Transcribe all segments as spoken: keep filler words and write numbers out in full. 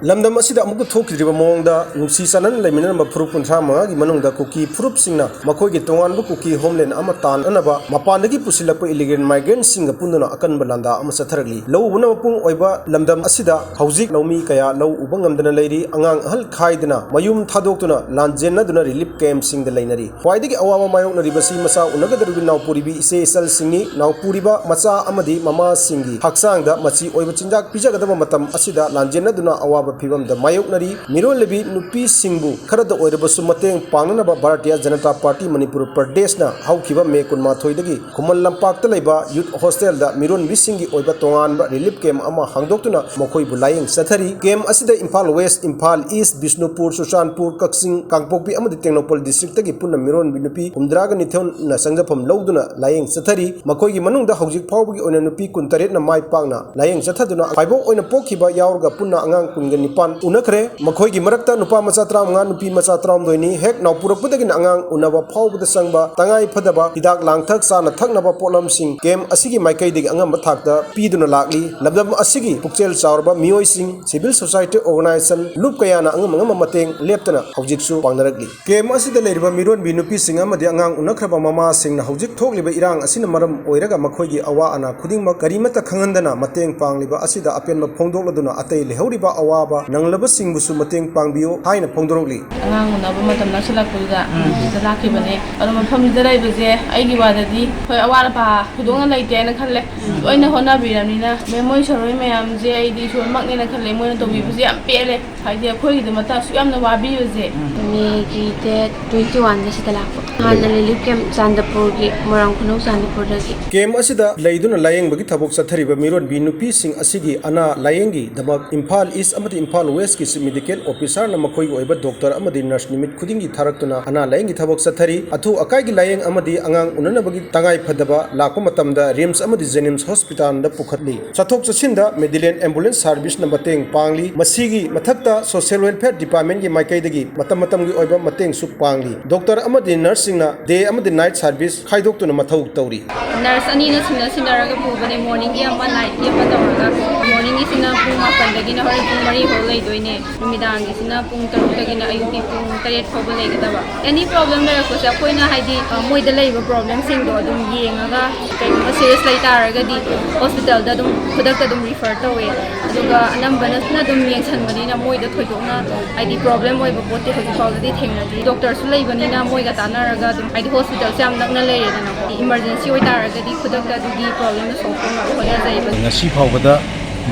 ꯂꯝꯗꯝ ꯑꯁꯤꯗ ꯑꯃꯨꯛꯇ ꯊꯣꯛꯈꯤꯗ꯭ꯔꯤꯕ ꯃꯑꯣꯡꯗ ꯅꯨꯡꯁꯤ ꯆꯥꯟꯅꯅ ꯂꯩꯃꯤꯟꯅꯔꯝꯕ ꯐꯨꯔꯨꯞ ꯀꯨꯟꯊ꯭ꯔꯥ ꯃꯉꯥꯒꯤ ꯃꯅꯨꯡꯗ ꯀꯨꯀꯤ ꯐꯨꯔꯨꯞꯁꯤꯡꯅ ꯃꯈꯣꯏꯒꯤ ꯇꯣꯉꯥꯟꯕ ꯀꯨꯀꯤ ꯍꯣꯝꯂꯦꯟ ꯑꯃ ꯇꯥꯟꯅꯅꯕ ꯃꯄꯥꯟꯗꯒꯤ ꯄꯨꯁꯤꯜꯂꯛꯄ ꯏꯂꯤꯒꯦꯟ ꯃꯥꯏꯒ꯭ꯔꯦꯟꯁꯤꯡꯒ ꯄꯨꯟꯗꯨꯅ ꯑꯀꯟꯕ ꯂꯥꯟꯗꯥ ꯑꯃ ꯆꯠꯊꯔꯛꯂꯤ꯫ ꯂꯧ ꯎꯕꯅ ꯃꯄꯨꯡ ꯑꯣꯏꯕ ꯂꯝꯗꯝ ꯑꯁꯤꯗ ꯍꯧꯖꯤꯛ ꯂꯧꯃꯤ ꯀꯌꯥ ꯂꯧ ꯎꯕ ꯉꯝꯗꯅ ꯂꯩꯔꯤ꯫ ꯑꯉꯥꯡ ꯑꯍꯜ ꯈꯥꯏꯗꯅ ꯃꯌꯨꯝ ꯊꯥꯗꯣꯛꯇꯨꯅ ꯂꯥꯟꯖꯦꯟꯅꯗꯨꯅ ꯔꯤꯂꯤꯐ ꯀꯦꯝꯞꯁꯤꯡꯗ ꯂꯩꯅꯔꯤ꯫ ꯈ꯭ꯋꯥꯏꯗꯒꯤ ꯑꯋꯥꯕ ꯃꯥꯌꯣꯛꯅꯔꯤꯕꯁꯤ ꯃꯆꯥ ꯎꯅꯒꯗꯧꯔꯤꯕ ꯅꯥꯎꯄꯨꯔꯤꯕꯤ ꯏꯆꯦ ꯏꯆꯜꯁꯤꯡꯅꯤ꯫ ꯅꯥꯎꯄꯨꯔꯤꯕ ꯃꯆꯥ ꯑꯃꯗꯤ ꯃꯃꯥꯁꯤꯡꯒꯤ ꯍꯛꯆꯥꯡꯗ ꯃꯆꯤ ꯑꯣꯏꯕ ꯆꯤꯟꯖꯥꯛ ꯄꯤꯖꯒꯗꯕ ꯃꯇꯝ ꯑꯁꯤꯗ ꯂꯥꯟꯖꯦꯟꯅꯗꯨꯅ ꯑꯋꯥꯕ ꯐꯤꯚꯝꯗ ꯃꯥꯌꯣꯛꯅꯔꯤ꯫ ꯃꯤꯔꯣꯜꯂꯤꯕꯤ ꯅꯨꯄꯤꯁꯤꯡꯕꯨ ꯈꯔꯗ ꯑꯣꯏꯔꯕꯁꯨ ꯃꯇꯦꯡ ꯄꯥꯡꯅꯅꯕ ꯚꯥꯔꯇꯤꯌ ꯖꯅꯇꯥ ꯄꯥꯔꯇꯤ ꯃꯅꯤꯄꯨꯔ ꯄ꯭ꯔꯗꯦꯁꯅ ꯍꯧꯈꯤꯕ ꯃꯦ ꯀꯨꯟꯃꯥꯊꯣꯏꯗꯒꯤ ꯈꯨꯃꯟ ꯂꯝꯄꯥꯛꯇ ꯂꯩꯕ ꯌꯨꯠ ꯍꯣꯁꯇꯦꯜꯗ ꯃꯤꯔꯣꯟꯕꯤꯁꯤꯡꯒꯤ ꯑꯣꯏꯕ ꯇꯣꯉꯥꯟꯕ ꯔꯤꯂꯤꯐ ꯀꯦꯝꯞ ꯑꯃ ꯍꯥꯡꯗꯣꯛꯇꯨꯅ ꯃꯈꯣꯏꯕꯨ ꯂꯥꯌꯦꯡ ꯆꯠꯊꯔꯤ꯫ ꯀꯦꯝꯞ ꯑꯁꯤꯗ ꯏꯝꯐꯥꯜ ꯋꯦꯁ, ꯏꯝꯐꯥꯜ ꯏꯁ, ꯕꯤꯁꯅꯨꯄꯨꯔ, ꯆꯨꯔꯆꯥꯟꯄꯨꯔ, ꯀꯛꯆꯤꯡ, ꯀꯥꯡꯄꯣꯛꯄꯤ ꯑꯃꯗꯤ ꯇꯦꯡꯅꯧꯄꯜ ꯗꯤꯁꯇ꯭ꯔꯤꯛꯇꯒꯤ ꯄꯨꯟꯅ ꯃꯤꯔꯣꯟꯕꯤ ꯅꯨꯄꯤ ꯍꯨꯝꯗ꯭ꯔꯥꯒ ꯅꯤꯊꯣꯏꯅ ꯆꯪꯖꯐꯝ ꯂꯧꯗꯨꯅ ꯂꯥꯌꯦꯡ ꯆꯠꯊꯔꯤ꯫ ꯃꯈꯣꯏꯒꯤ ꯃꯅꯨꯡꯗ ꯍꯧꯖꯤꯛ ꯐꯥꯎꯕꯒꯤ ꯑꯣꯏꯅ ꯅꯨꯄꯤ ꯀꯨꯟꯇꯔꯦꯠꯅ ꯃꯥꯏ ꯄꯥꯛꯅ ꯂꯥꯌꯦꯡ ꯆꯠꯊꯗꯨꯅ ꯐꯥꯏꯕꯣꯛ ꯑꯣꯏꯅ ꯄꯣꯛꯈꯤꯕ ꯌꯥꯎꯔꯒ ꯄꯨꯟꯅ ꯑꯉꯥꯡ ꯀꯨꯟꯒ ꯅꯤꯄꯥꯟ ꯎꯅꯈ꯭ꯔꯦ꯫ ꯃꯈꯣꯏꯒꯤ ꯃꯔꯛꯇ ꯅꯨꯄꯥ ꯃꯆꯥ ꯇꯔꯥꯃꯉꯥ, ꯅꯨꯄꯤ ꯃꯆꯥ ꯇꯔꯥꯍꯨꯝꯗꯣꯏꯅꯤ꯫ ꯍꯦꯛ ꯅꯥꯎꯄꯨꯔꯛꯄꯗꯒꯤꯅ ꯑꯉꯥꯡ ꯎꯅꯕ ꯐꯥꯎꯕꯗ ꯆꯪꯕ ꯇꯉꯥꯏ ꯐꯗꯕ ꯍꯤꯗꯥꯛ ꯂꯥꯡꯊꯛ, ꯆꯥꯅ ꯊꯛꯅꯕ ꯄꯣꯠꯂꯝꯁꯤꯡ ꯀꯦꯝꯞ ꯑꯁꯤꯒꯤ ꯃꯥꯏꯀꯩꯗꯒꯤ ꯑꯉꯝꯕ ꯊꯥꯛꯇ ꯄꯤꯗꯨꯅ ꯂꯥꯛꯂꯤ꯫ ꯂꯝꯗꯝ ꯑꯁꯤꯒꯤ ꯄꯨꯛꯆꯦꯜ ꯆꯥꯎꯔꯕ ꯃꯤꯑꯣꯏꯁꯤꯡ, ꯁꯤꯚꯤꯜ ꯁꯣꯁꯥꯏꯇꯤ ꯑꯣꯔꯒꯅꯥꯏꯖꯦꯁꯟ, ꯂꯨꯞ ꯀꯌꯥꯅ ꯑꯉꯝ ꯑꯉꯝꯕ ꯃꯇꯦꯡ ꯂꯦꯞꯇꯅ ꯍꯧꯖꯤꯛꯁꯨ ꯄꯥꯡꯅꯔꯛꯂꯤ꯫ ꯀꯦꯝꯞ ꯑꯁꯤꯗ ꯂꯩꯔꯤꯕ ꯃꯤꯔꯣꯟꯕꯤ ꯅꯨꯄꯤꯁꯤꯡ ꯑꯃꯗꯤ ꯑꯉꯥꯡ ꯎꯅꯈ꯭ꯔꯕ ꯃꯃꯥꯁꯤꯡꯅ ꯍꯧꯖꯤꯛ ꯊꯣꯛꯂꯤꯕ ꯏꯔꯥꯡ ꯑꯁꯤꯅ ꯃꯔꯝ ꯑꯣꯏꯔꯒ ꯃꯈꯣꯏꯒꯤ ꯑꯋꯥ ꯑꯅꯥ ꯈꯨꯗꯤꯡꯃꯛ ꯀꯔꯤꯃꯠꯇ ꯈꯪꯍꯟꯗꯅ ꯃꯇꯦꯡ ꯄꯥꯡꯂꯤꯕ ꯑꯁꯤꯗ ꯑꯄꯦꯟꯕ ꯐꯣꯡꯗꯣꯛꯂꯗꯨꯅ ꯑꯇꯩ ꯂꯩꯍꯧꯔꯤꯕ ꯑꯋꯥꯕ ꯅꯪꯂꯕꯁꯤꯡꯕꯨꯁꯨ ꯃꯇꯦꯡ ꯄꯥꯡꯕꯤꯌꯨ ꯍꯥꯏꯅ ꯐꯣꯡꯗꯣꯔꯛꯂꯤ꯫ ꯑꯉꯥꯡ ꯎꯅꯕ ꯃꯇꯝ ꯅꯛꯁꯤꯜꯂꯛꯄꯗꯨꯗ ꯁꯤꯗ ꯂꯥꯛꯈꯤꯕꯅꯦ꯫ ꯑꯗꯣ ꯃꯐꯝꯁꯤꯗ ꯂꯩꯕꯁꯦ ꯑꯩꯒꯤ ꯋꯥꯗꯗꯤ ꯍꯣꯏ ꯑꯋꯥꯠ ꯑꯄꯥ ꯊꯣꯏꯗꯣꯛꯅ ꯂꯩꯇꯦ ꯍꯥꯏꯅ ꯈꯜꯂꯦ꯫ ꯂꯣꯏꯅ ꯍꯣꯠꯅꯕꯤꯔꯕꯅꯤꯅ ꯃꯦꯝ ꯍꯣꯏ ꯁꯔ ꯍꯣꯏ ꯃꯌꯥꯝꯁꯦ ꯑꯩꯗꯤ ꯏꯁꯣꯔꯃꯛꯅꯦꯅ ꯈꯜꯂꯦ꯫ ꯃꯣꯏꯅ ꯇꯧꯕꯤꯕꯁꯦ ꯌꯥꯝ ꯄꯦꯜꯂꯦ꯫ ꯍꯥꯏꯗꯤ ꯑꯩꯈꯣꯏꯒꯤꯗꯃꯛꯇ ꯑꯁꯨꯛ ꯌꯥꯝꯅ ꯋꯥꯕꯤꯕꯁꯦ꯫ ꯃꯦꯒꯤ ꯗꯦꯠ ꯇ꯭ꯋꯦꯟꯇꯤ ꯋꯥꯟꯗ ꯁꯤꯗ ꯂꯥꯛꯄ꯫ ꯍꯥꯟꯅ ꯔꯤꯂꯤꯐ ꯀꯦꯝꯞ ꯆꯥꯟꯗꯄꯨꯔꯒꯤ, ꯃꯣꯏꯔꯥꯡ ꯈꯨꯅꯧ ꯆꯥꯟꯗꯄꯨꯔꯗꯒꯤ꯫ ꯀꯦꯝꯞ ꯑꯁꯤꯗ ꯂꯩꯗꯨꯅ ꯂꯥꯌꯦꯡꯕꯒꯤ ꯊꯕꯛ ꯆꯠꯊꯔꯤꯕ ꯃꯤꯔꯣꯟꯕꯤ ꯅꯨꯄꯤꯁꯤꯡ ꯑꯁꯤꯒꯤ ꯑꯅꯥ ꯂꯥꯌꯦꯡꯒꯤꯗꯃꯛ ꯏꯝꯐꯥꯜ ꯏꯁ ꯑꯃꯗꯤ ꯏꯝꯐꯥꯜ ꯋꯦꯁꯀꯤ ꯆꯤꯐ ꯃꯦꯗꯤꯀꯦꯜ ꯑꯣꯐꯤꯁꯥꯔꯅ ꯃꯈꯣꯏꯒꯤ ꯑꯣꯏꯕ ꯗꯣꯛꯇꯔ ꯑꯃꯗꯤ ꯅꯔꯁ ꯅꯨꯃꯤꯠ ꯈꯨꯗꯤꯡꯒꯤ ꯊꯥꯔꯛꯇꯨꯅ ꯑꯅꯥ ꯂꯥꯌꯦꯡꯒꯤ ꯊꯕꯛ ꯆꯠꯊꯔꯤ꯫ ꯑꯊꯨ ꯑꯀꯥꯏꯒꯤ ꯂꯥꯌꯦꯡ ꯑꯃꯗꯤ ꯑꯉꯥꯡ ꯎꯅꯅꯕꯒꯤ ꯇꯉꯥꯏ ꯐꯗꯕ ꯂꯥꯛꯄ ꯃꯇꯝꯗ ꯔꯤꯝꯁ ꯑꯃꯗꯤ ꯖꯦꯅꯤꯝꯁ ꯍꯣꯁꯄꯤꯇꯥꯜꯗ ꯄꯨꯈꯠꯂꯤ꯫ ꯆꯠꯊꯣꯛ ꯆꯠꯁꯤꯟꯗ ꯃꯦꯗꯤꯂꯦꯟ ꯑꯦꯝꯕꯨꯂꯦꯟꯁ ꯁꯥꯔꯚꯤꯁꯅ ꯃꯇꯦꯡ ꯄꯥꯡꯂꯤ꯫ ꯃꯁꯤꯒꯤ ꯃꯊꯛꯇ ꯁꯣꯁꯤꯌꯦꯜ ꯋꯦꯜꯐꯤꯌꯔ ꯗꯤꯄꯥꯔꯠꯃꯦꯟꯒꯤ ꯃꯥꯏꯀꯩꯗꯒꯤ ꯃꯇꯝ ꯃꯇꯝꯒꯤ ꯑꯣꯏꯕ ꯃꯇꯦꯡꯁꯨ ꯄꯥꯡꯂꯤ꯫ ꯗꯣꯛꯇꯔ ꯑꯃꯗꯤ ꯅꯔꯁꯁꯤꯡꯅ ꯗꯦ ꯑꯃꯗꯤ ꯅꯥꯏꯠ ꯁꯥꯔꯚꯤꯁ ꯈꯥꯏꯗꯣꯛꯇꯨꯅ ꯃꯊꯧ ꯇꯧꯔꯤ꯫ ꯅꯔꯁ ꯑꯅꯤꯅ ꯁꯤꯟꯅ ꯁꯤꯟꯅꯔꯒ ꯄꯨꯕꯅꯦ, ꯃꯣꯔꯅꯤꯡꯒꯤ ꯑꯃ, ꯅꯥꯏꯠꯀꯤ ꯑꯃ ꯇꯧꯔꯒ꯫ ꯃꯣꯔꯅꯤꯡꯒꯤꯁꯤꯅ ꯄꯨꯡ ꯃꯥꯄꯟꯗꯒꯤꯅ ꯍꯣꯔꯦꯟ ꯄꯨꯡ ꯃꯔꯤ ꯐꯥꯎ ꯂꯩꯗꯣꯏꯅꯦ꯫ ꯅꯨꯃꯤꯗꯥꯡꯒꯤꯁꯤꯅ ꯄꯨꯡ ꯇꯔꯨꯛꯇꯒꯤꯅ ꯑꯌꯨꯛꯀꯤ ꯄꯨꯡ ꯇꯔꯦꯠ ꯐꯥꯎꯕ ꯂꯩꯒꯗꯕ꯫ ꯑꯦꯅꯤ ꯄ꯭ꯔꯣꯕ꯭ꯂꯦꯝ ꯂꯩꯔꯛꯄꯁꯦ ꯑꯩꯈꯣꯏꯅ ꯍꯥꯏꯗꯤ, ꯑ, ꯃꯣꯏꯗ ꯂꯩꯔꯤꯕ ꯄ꯭ꯔꯣꯕ꯭ꯂꯦꯝꯁꯤꯡꯗꯣ ꯑꯗꯨꯝ ꯌꯦꯡꯉꯒ, ꯀꯩꯒꯨꯝꯕ ꯁꯤꯔꯤꯌꯁ ꯂꯩ ꯇꯥꯔꯒꯗꯤ ꯍꯣꯁꯄꯤꯇꯥꯜꯗ ꯑꯗꯨꯝ ꯈꯨꯗꯛꯇ ꯑꯗꯨꯝ ꯔꯤꯐꯔ ꯇꯧꯋꯦ꯫ ꯑꯗꯨꯒ ꯑꯅꯝꯕꯅ ꯑꯗꯨꯝ ꯌꯦꯡꯁꯟꯕꯅꯤꯅ ꯃꯣꯏꯗ ꯊꯣꯏꯗꯣꯛꯅ ꯍꯥꯏꯗꯤ ꯄ꯭ꯔꯣꯕ꯭ꯂꯦꯝ ꯑꯣꯏꯕ ꯄꯣꯠꯇꯤ ꯍꯧꯖꯤꯛ ꯐꯥꯎꯗꯗꯤ ꯊꯦꯡꯅꯗ꯭ꯔꯤ꯫ ꯗꯣꯛꯇꯔꯁꯨ ꯂꯩꯕꯅꯤꯅ ꯃꯣꯏꯒ ꯇꯥꯟꯅꯔꯒ ꯑꯗꯨꯝ, ꯍꯥꯏꯗꯤ ꯍꯣꯁꯄꯤꯇꯥꯜꯁꯦ ꯌꯥꯝ ꯅꯛꯅ ꯂꯩꯔꯦꯗꯅ, ꯏꯃꯔꯖꯦꯟꯁꯤ ꯑꯣꯏꯇꯥꯔꯒꯗꯤ ꯈꯨꯗꯛꯇ ꯑꯗꯨꯒꯤ ꯄ꯭ꯔꯣꯕ꯭ꯂꯦꯝꯗꯣ ꯁꯣꯜꯕ ꯇꯧꯅꯕ ꯍꯣꯠꯅꯖꯩꯕ꯫ ꯉꯁꯤ ꯐꯥꯎꯕꯗ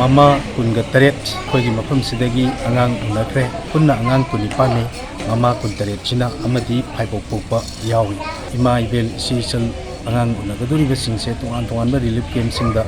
ꯃꯃꯥ ꯀꯨꯟꯒ ꯇꯔꯦꯠ ꯑꯩꯈꯣꯏꯒꯤ ꯃꯐꯝꯁꯤꯗꯒꯤ ꯑꯉꯥꯡ ꯎꯅꯈ꯭ꯔꯦ꯫ ꯄꯨꯟꯅ ꯑꯉꯥꯡ ꯀꯨꯟꯅꯤꯄꯥꯟꯅꯤ꯫ ꯃꯃꯥ ꯀꯨꯟꯇꯔꯦꯠꯁꯤꯅ ꯑꯃꯗꯤ ꯐꯥꯏꯕꯣꯛ ꯄꯣꯛꯄ ꯌꯥꯎꯏ꯫ ꯏꯃꯥ ꯏꯕꯦꯜ ꯏꯆꯦ ꯏꯆꯜ ꯑꯉꯥꯡ ꯎꯅꯒꯗꯧꯔꯤꯕꯁꯤꯡꯁꯦ ꯇꯣꯉꯥꯟ ꯇꯣꯉꯥꯟꯕ ꯔꯤꯂꯤꯐ ꯀꯦꯝꯞꯁꯤꯡꯗ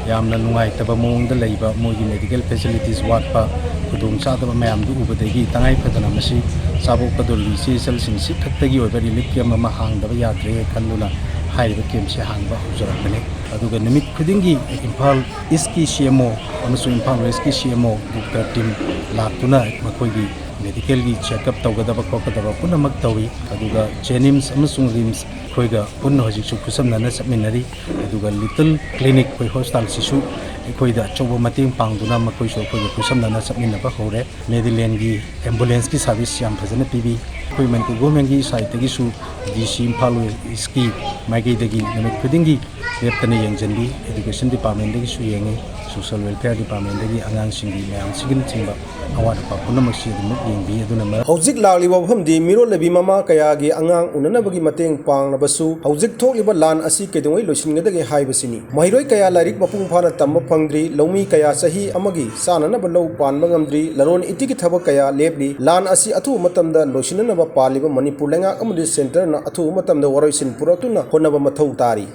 ꯌꯥꯝꯅ ꯅꯨꯡꯉꯥꯏꯇꯕ ꯃꯑꯣꯡꯗ ꯂꯩꯕ, ꯃꯣꯏꯒꯤ ꯃꯦꯗꯤꯀꯦꯜ ꯐꯦꯁꯤꯂꯤꯇꯤꯁ ꯋꯥꯠꯄ, ꯈꯨꯗꯣꯡꯆꯥꯗꯕ ꯃꯌꯥꯝꯗꯨ ꯎꯕꯗꯒꯤ ꯇꯉꯥꯏ ꯐꯗꯅ ꯃꯁꯤ ꯆꯥꯕꯣꯛꯀꯗꯧꯔꯤꯕ ꯏꯆꯦ ꯏꯆꯜꯁꯤꯡꯁꯤ ꯈꯛꯇꯒꯤ ꯑꯣꯏꯕ ꯔꯤꯂꯤꯐ ꯀꯦꯝꯞ ꯑꯃ ꯍꯥꯡꯗꯕ ꯌꯥꯗ꯭ꯔꯦ ꯈꯟꯗꯨꯅ ꯍꯥꯏꯔꯤꯕ ꯀꯦꯝꯞꯁꯦ ꯍꯥꯡꯕ ꯍꯧꯖꯔꯛꯄꯅꯤ꯫ ꯑꯗꯨꯒ ꯅꯨꯃꯤꯠ ꯈꯨꯗꯤꯡꯒꯤ ꯏꯝꯐꯥꯜ ꯏꯁꯀꯤ ꯁꯤ ꯑꯦꯝ ꯑꯣ ꯑꯃꯁꯨꯡ ꯏꯝꯐꯥꯜ ꯋꯦꯁꯀꯤ ꯁꯤ ꯑꯦꯝ ꯑꯣ ꯗꯣꯛꯇꯔ ꯇꯤꯝ ꯂꯥꯛꯇꯨꯅ ꯃꯈꯣꯏꯒꯤ ꯃꯦꯗꯤꯀꯦꯜꯒꯤ ꯆꯦꯛꯑꯞ ꯇꯧꯒꯗꯕ ꯈꯣꯠꯀꯗꯕ ꯄꯨꯝꯅꯃꯛ ꯇꯧꯏ꯫ ꯑꯗꯨꯒ ꯖꯦꯅꯤꯝꯁ ꯑꯃꯁꯨꯡ ꯔꯤꯝꯁ ꯑꯩꯈꯣꯏꯒ ꯄꯨꯟꯅ ꯍꯧꯖꯤꯛꯁꯨ ꯈꯨꯠꯁꯝꯅꯅ ꯆꯠꯃꯤꯟꯅꯔꯤ꯫ ꯑꯗꯨꯒ ꯂꯤꯇꯜ ꯀ꯭ꯂꯤꯅꯤꯛ ꯑꯩꯈꯣꯏ ꯍꯣꯁꯄꯤꯇꯥꯜꯁꯤꯁꯨ ꯑꯩꯈꯣꯏꯗ ꯑꯆꯧꯕ ꯃꯇꯦꯡ ꯄꯥꯡꯗꯨꯅ ꯃꯈꯣꯏꯁꯨ ꯑꯩꯈꯣꯏꯒ ꯈꯨꯠꯁꯝꯅꯅ ꯆꯠꯃꯤꯟꯅꯕ ꯍꯧꯔꯦ꯫ ꯃꯦꯗꯤꯂꯦꯟꯒꯤ ꯑꯦꯝꯕꯨꯂꯦꯟꯁꯀꯤ ꯁꯥꯔꯚꯤꯁ ꯌꯥꯝ ꯐꯖꯅ ꯄꯤꯕꯤ꯫ ꯑꯩꯈꯣꯏ ꯃꯅꯤꯄꯨꯔ ꯒꯣꯔꯃꯦꯟꯒꯤ ꯁꯥꯏꯠꯇꯒꯤꯁꯨ ꯗꯤ ꯁꯤ ꯏꯝꯐꯥꯜ ꯋꯦꯁꯀꯤ ꯃꯥꯏꯀꯩꯗꯒꯤ ꯅꯨꯃꯤꯠ ꯈꯨꯗꯤꯡꯒꯤ ꯂꯦꯞꯇꯅ ꯌꯦꯡꯁꯤꯟꯕꯤ꯫ ꯑꯦꯖꯨꯀꯦꯁꯟ ꯗꯤꯄꯥꯔꯠꯃꯦꯟꯗꯒꯤꯁꯨ ꯌꯦꯡꯉꯤ, ꯁꯣꯁꯤꯌꯦꯜ ꯋꯦꯜꯐꯤꯌꯔ ꯗꯤꯄꯥꯔꯠꯃꯦꯟꯗꯒꯤ ꯑꯉꯥꯡꯁꯤꯡꯒꯤ ꯃꯌꯥꯝꯁꯤꯒꯤꯅꯆꯤꯡꯕ ꯑꯋꯥꯠ ꯑꯄꯥ ꯄꯨꯝꯅꯃꯛꯁꯤ ꯑꯗꯨꯃꯛ ꯌꯦꯡꯕꯤ꯫ ꯑꯗꯨꯅ ꯃꯔꯝ ꯍꯧꯖꯤꯛ ꯂꯥꯛꯂꯤꯕ ꯃꯐꯝꯗꯤ ꯃꯤꯔꯣꯜꯂꯕꯤ ꯃꯃꯥ ꯀꯌꯥꯒꯤ ꯑꯉꯥꯡ ꯎꯅꯅꯕꯒꯤ ꯃꯇꯦꯡ ꯄꯥꯡꯂꯕꯁꯨ, ꯍꯧꯖꯤꯛ ꯊꯣꯛꯂꯤꯕ ꯂꯥꯟ ꯑꯁꯤ ꯀꯩꯗꯧꯉꯩ ꯂꯣꯏꯁꯤꯟꯒꯗꯒꯦ ꯍꯥꯏꯕꯁꯤꯅꯤ꯫ ꯃꯍꯩꯔꯣꯏ ꯀꯌꯥ ꯂꯥꯏꯔꯤꯛ ꯃꯄꯨꯡ ꯐꯥꯅ ꯇꯝꯕ ꯐꯪꯗ꯭ꯔꯤ, ꯂꯧꯃꯤ ꯀꯌꯥ ꯆꯍꯤ ꯑꯃꯒꯤ ꯆꯥꯅꯅꯕ ꯂꯧ ꯄꯥꯟꯕ ꯉꯝꯗ꯭ꯔꯤ, ꯂꯂꯣꯟ ꯏꯇꯤꯛꯀꯤ ꯊꯕꯛ ꯀꯌꯥ ꯂꯦꯞꯂꯤ꯫ ꯂꯥꯟ ꯑꯁꯤ ꯑꯊꯨꯕ ꯃꯇꯝꯗ ꯂꯣꯏꯁꯤꯟꯅꯅꯕ ꯄꯥꯜꯂꯤꯕ ꯃꯅꯤꯄꯨꯔ ꯂꯩꯉꯥꯛ ꯑꯃꯗꯤ ꯁꯦꯟꯇꯔꯅ ꯑꯊꯨꯕ ꯃꯇꯝꯗ ꯋꯥꯔꯣꯏꯁꯤꯟ ꯄꯨꯔꯛꯇꯨꯅ ꯍꯣꯠꯅꯕ ꯃꯊꯧ ꯇꯥꯔꯤ꯫